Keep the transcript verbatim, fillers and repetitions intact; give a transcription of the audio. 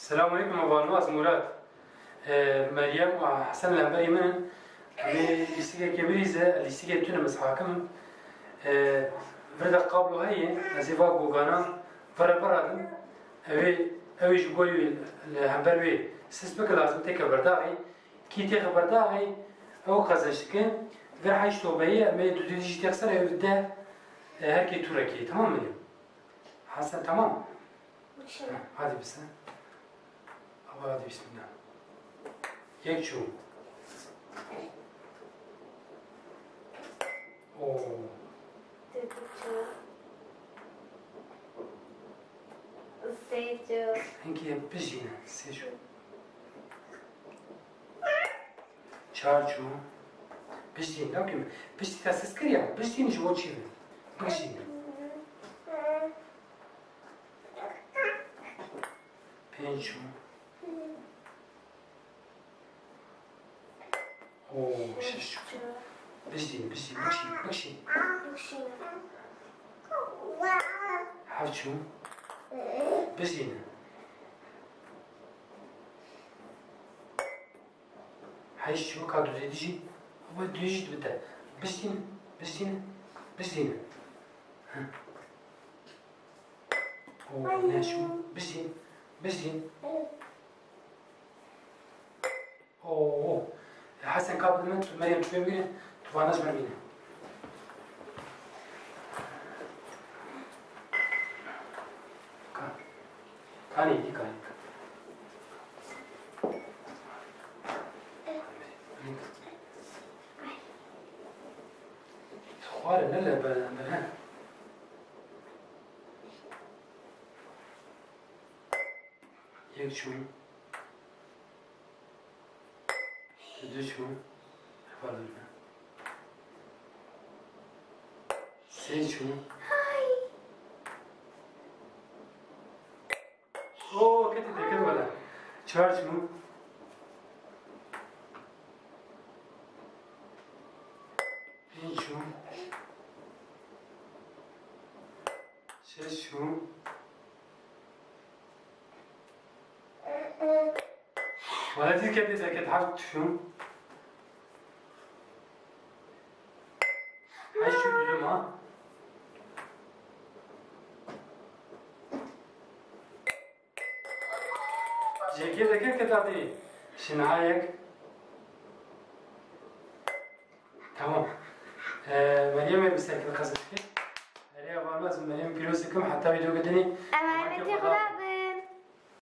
Selamun aleyküm, hevalno, ez Murat. E, Meryem û Hesen li hemberî min in. Em ê lîstikekê birîze, lîstikê tune, ez hakim im. E, vir de qablo heye, ez ê va gogana vire biradim. Ew ê, ew ê ji gorî wê li hember wê sis bike, lazim têke berdaxê. Kî têxe berdaxê, ew qezenç dike. Vir heşt tobe ye, em ê dudê jî têxe ser, ew de, e, her kê tûrekê, tamam mı? Hesen, tamam. Hadi bise. Ama hadi bismillah. Yek çû. Oo. Dedi çû. Sê çû. Hinkî bijîne, sê çû. Çar çû. Bijîn, ne kim? Piştî te siz kiriya. Bijîn ji bo çi be? Bijîn. Pênc çû. Oo, şeş çû. Bijîn, bijîn, bikşîn, bikşîn. Heft çû. Bijîn. Heşt çû, ka dudê dijî. Ama dudê jî dibite. Bijîn, bijîn, bijîn. Heh. Oo, ne çû? Bijîn, bijîn. Oo. Hesen, ka bide min, tu Meryem çûyê bigire, tu vana ji min bîne. Ka. Kanî, dî kanî. Xware ne le be, be, he. Yek çû. Du çû. Pardon. Sê çû. Oo, ketî te, ketî wele. Çar çû. Pênc çû. Şeş çû. Wala dî ketê derket, heft çû. Heşt çû, dudê ma. Jekê derket, ket hatî. Şinayek. Tamam. Ee, Meryemê bi serkil qezençkê. Erê, hevalno, ez Meryem pîroz dikim, heta vîdeo gidinî. Emanetê Xweda.